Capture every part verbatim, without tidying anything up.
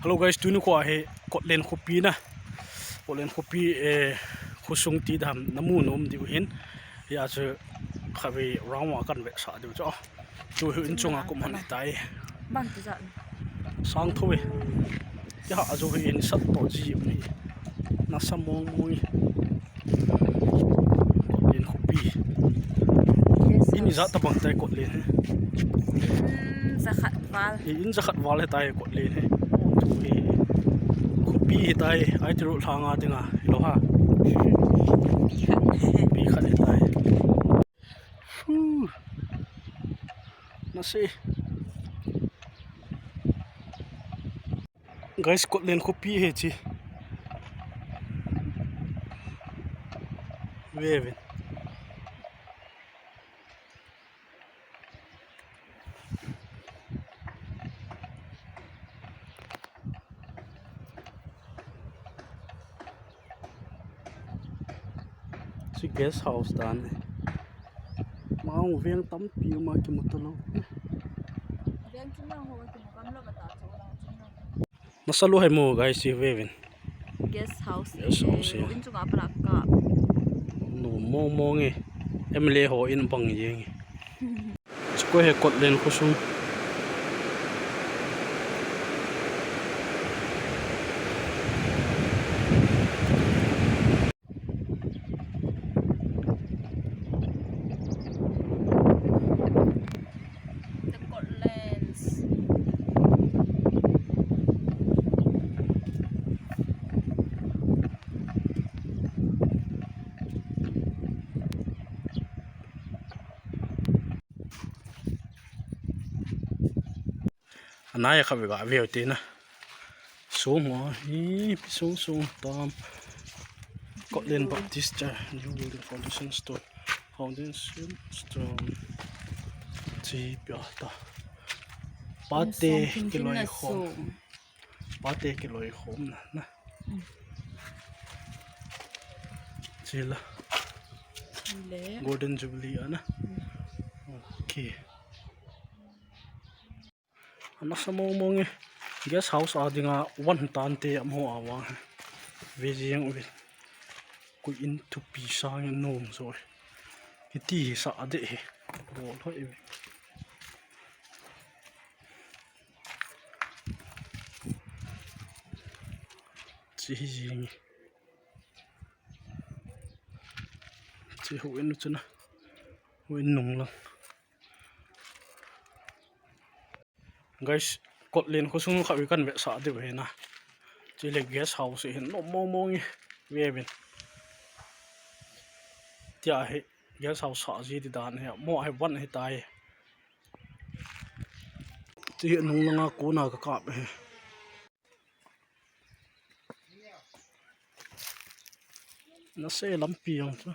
Hello guys, tuni kho hi Kotlen khopi na. Kotlen khopi, eh, khosung ti dam namu nom diu hin. Hia chu khatvei round a kan vetsah diu chu. Chu hi in chunga kum han tai. Bang ti ja. Sang tho e. Ya, ajo hi in sat to ji mi. Nasa mong mong e. Kotlen khopi. Yes, in ijat tabang tai Kotlen hi. In jakhat val. In jakhat val hitai Kotlen hi. Khopi hitai, ai tiru lhanga dinga, hilo ha. Khopi khat hitai. Fu. Nase. Guys, Kotlen khopi hi chi. Vevin. Chi guest house dan e. Mau veng tampi uma kimu talou. Veng chunga ho kimu kam lou bata chu lang chunga. Nasa lou hai mo guys, hi vevin. Guest house. Guest house e. In chunga palak ka. Nom mong mong e. M L A ho in bang jeng e. Chu kho hi Kotlen khosung. The Kotlen. Anai kha vega veu te na. Sung ho hi, sung sung tam. Kotlen Baptist Church, new building foundation stone. Foundation stone. Chi pia ta. Pate kiloi khom. Pate kiloi khom na, na. Chi la. Golden Jubilee ana. Okay. Ana sa mong mong e. Guest house a dinga van tan te amo a vang. Ve jeng uve. Koi in thupi sang nom so. Hiti sa de he. Bol hoi ve. Chi hi jeng. Chi ho in chu na. Ho in nung lang. Guys, Kotlen khosung kha kan vetsah diu hi na. Chule guest house hi nom mong mong e vevin. Tia hi guest house sa ji ti dan hi mo hi van hitai. Chi hi nung langa kona ka kap hi. Nase lampi jong chu.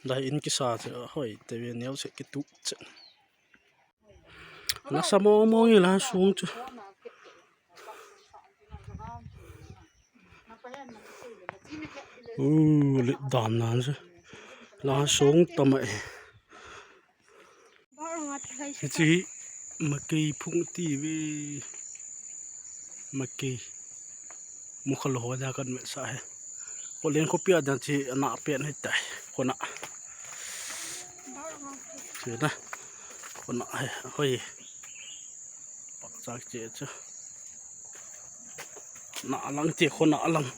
Dai in kisa chu hoi te ve neo se kitu che. Nasa mong mong e la sung chu. U, lit dan nan chu. La sung tama e. Hichi hi makei phung ti ve. Makei. Mukha lou ho dia kan vetsah hi. Kotlen khopi a dan chi ana pen hitai. Kona. Chi na. Kona hi. Hoi. Pakchak che chu. Na lang te kho na lang.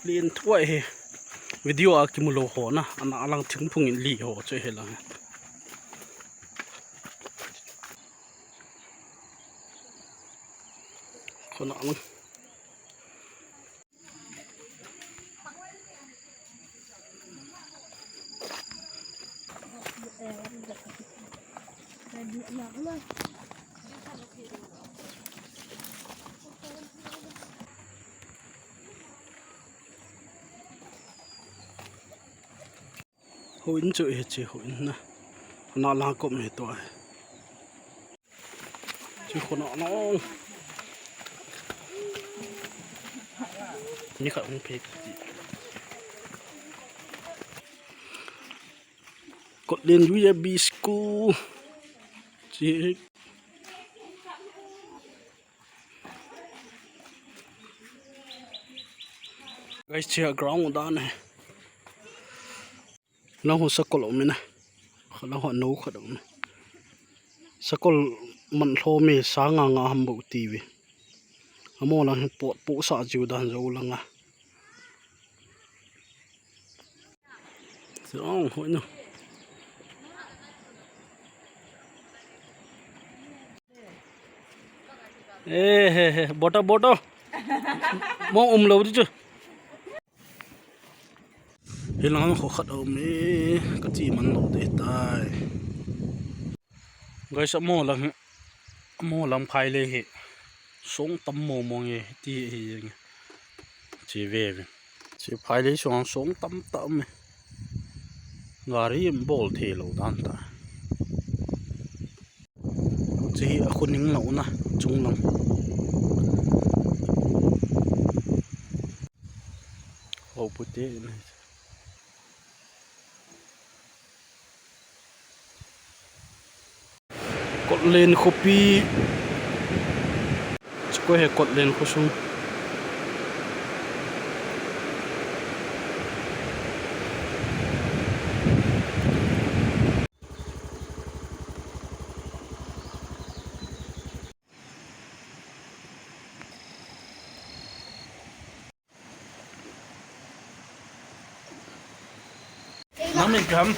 Lien thuai hi. Video a kimu lou ho na. Ana lang thingphung in li ho chu hi lang. Kho na lang. Houin chu hiche houin na. Ana lang kom hi tua hi. Chi khona no. Ni khat hung pek. Kotlen U A B School. Chi Guys, chia ground dan he. Lang ho sakol um e na. Lang ho no khat um e. Sakol man lho me sa nga nga ham bo ti ve. Amo lang hi pot po sa jiu dan jo lang a. Song hoi no. Eh, he, he, bota, bota. Mo um lo di chu. Hilang kho khat um e, ka chi man lo de tai. Guys, amo lang, amo lang phai le hi. Song tam mo mo nge, ti hi nge. Chi ve ve. Chi phai le song, song tam tam e. Gari em bol the lo dan ta. Chi a khu ning lo na, chung lang. Ho pu te na. Kotlen khopi. Chiko he Kotlen khosung. Nang min ipi ham?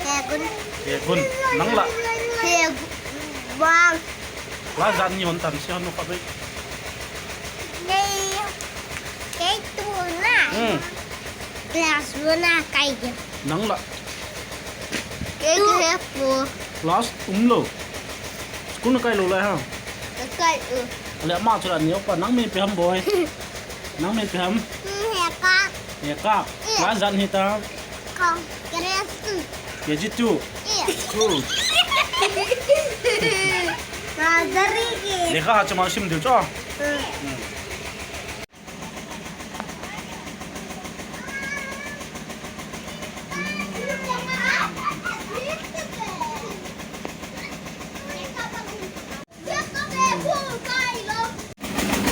Hegun. Hegun. Nang la? Hegwang. Class ijat na hon tam si hon nu kha bai. Nei. Kei tu na. Hmm. Class one a kai ge. Nang la? Kei tu he pu. Class um lo. School na kai lo lai ha? Ka kai u. Ale ama chu la ni opa nang min ipi ham boi. Nang min ipi ham? Hmm, Heka. Heka. Iya. Class ijat hi ta? Kong, K G two. K G two. Iya. Cool. Nursery ke. Lekha ha chama sim diu cho. Hmm. Hmm.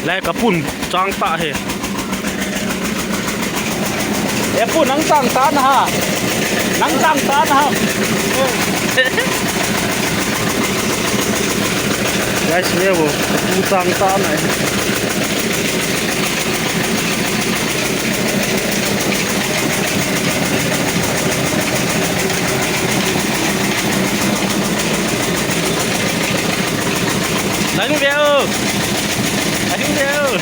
Lai ka pun chang ta he. E pu nang chang ta na ha. Nang chang ta na ha. Guys, ve vo, ka pu chang ta na he. Lahing ve o. Lahing ve o.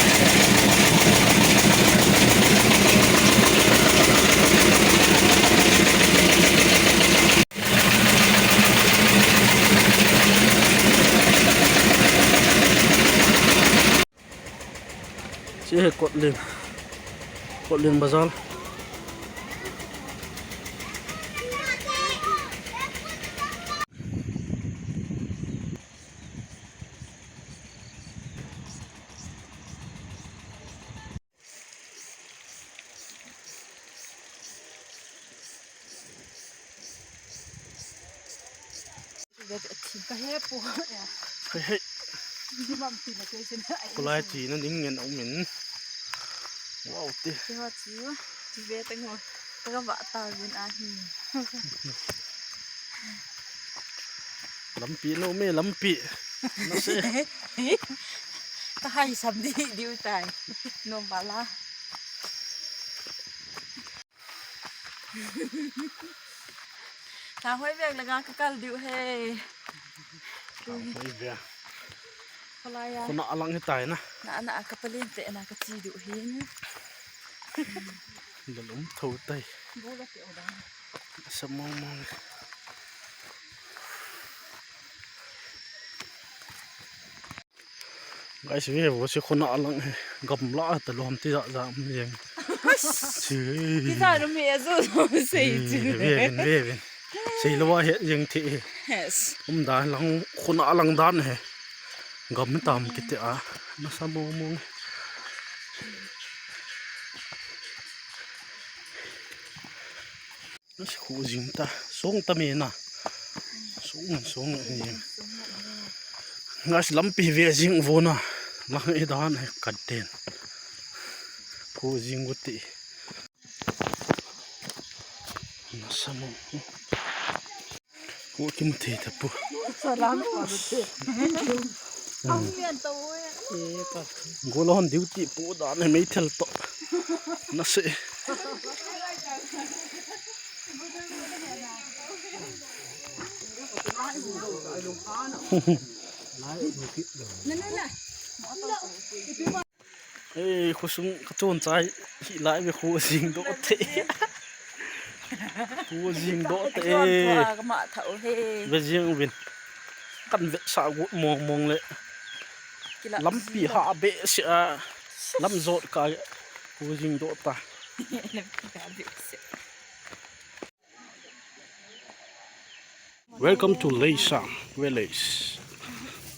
Che he Kotlen. Kotlen bazar. Ka he pu. Hei, hei. Kulai chi na ding ngen um in. Wow, te. Te ho chu. Ve tang ho. Ka va ta vin a hi. Lampi no me lampi. Na se. Ka hai sam di diu tai. No bala. Tha hoi vek le nga ka kal diu he. Tha hoi vek. Kholai a. Khuna alang hi tai na. Na, na ka palen te na ka chi diu hin. Lal um tho tai. Bu la te o da. Sa mong mong. Guys, ve vo si khuna alang he. Gamla ta lom ti ja ja um jeng. Si. Ti ja lom he zo zo sei chu. Ve vin, ve vin. Sei lo wa he jeng thi he. Yes. Um da lang khuna alang dan he. Gam tam kiti a. Nasa mong mong. Khu jing ta, song ta me na. Song, song jing. Ngas lampi ve jing vo na. Lang e dan he kaden. Khu jing vo ti. Samu. Ko kimu thei ta pu. Salam ko te. Ang yan to. Gola hon duty pu da ne mei thel to. Na se. Ei, khosung ka chon chai hi lai ve, kho jing doh te. Kho jing doh te. Ka ma tha u he. Ve jing uvin. Kan vetsah got mong mong le. Lampi ha behseh a. Lam jot ka kho jing doh ta. Lampi ha behseh. Welcome to Leisang Village.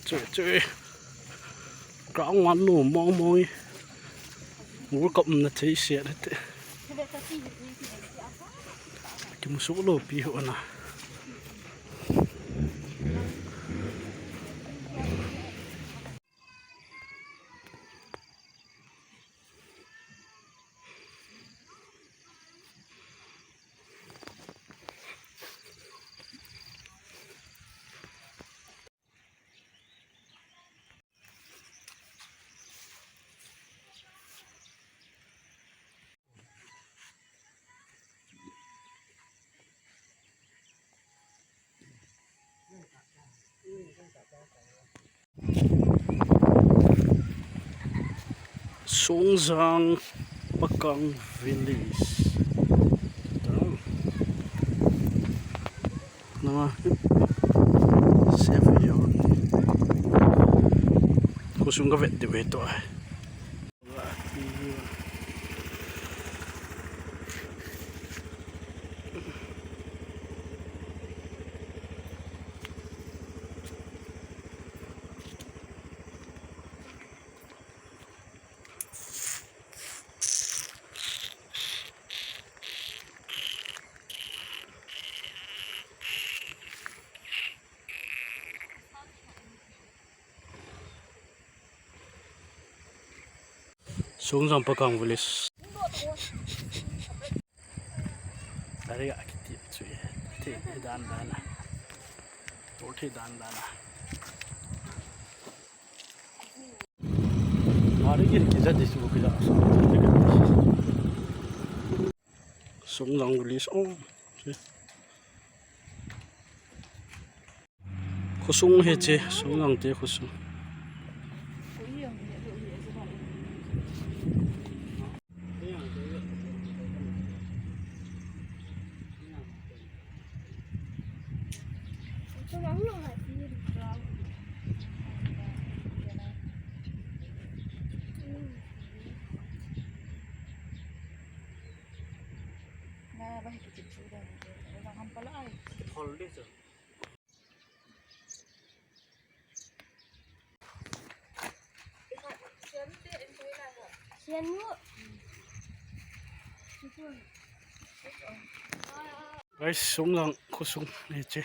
Che, che. Ground one nu mong mong e. World Cup na thei se na te. Kimu su lo pi ho na. Songzang Pakang Village. Nanga save your name. Khosung ka vet diu ve to ai. Songzang Pakang Village. Dari a kiti chu e. Te dan dan a. Ur te dan dan a. Hari gin kija di chu kija sa. Songzang Village. Oh. Khosung hi che, Songzang te khosung. Guys, Songzang khosung hi che.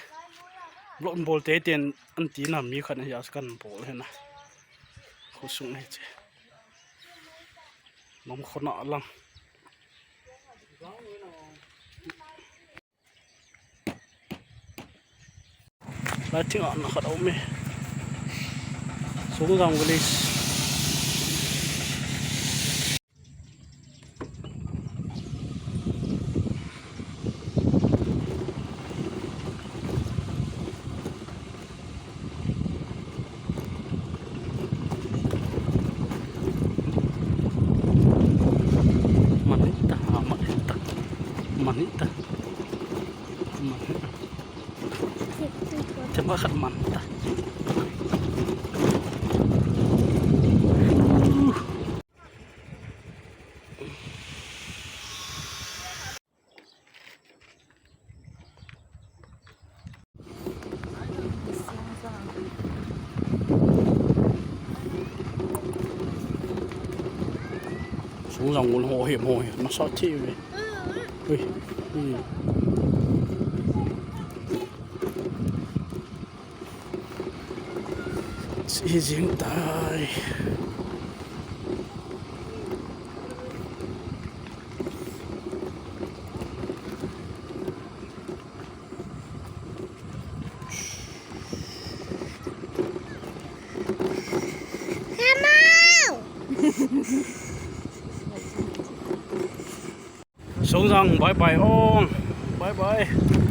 Vlog bol te ten an ti na mi khat hi as kan bol hi na. Khosung hi che. Nom khona lang. Lai thing a na khat a um e. Songzang Village. Manita, ah, manita. Manita. Manita. Cuma kat manita. Songzang mun ho hi, ho hi, masa thei ve. Ui, ui. Chi jing tai. Songjang, bye bye, ong. Bye bye.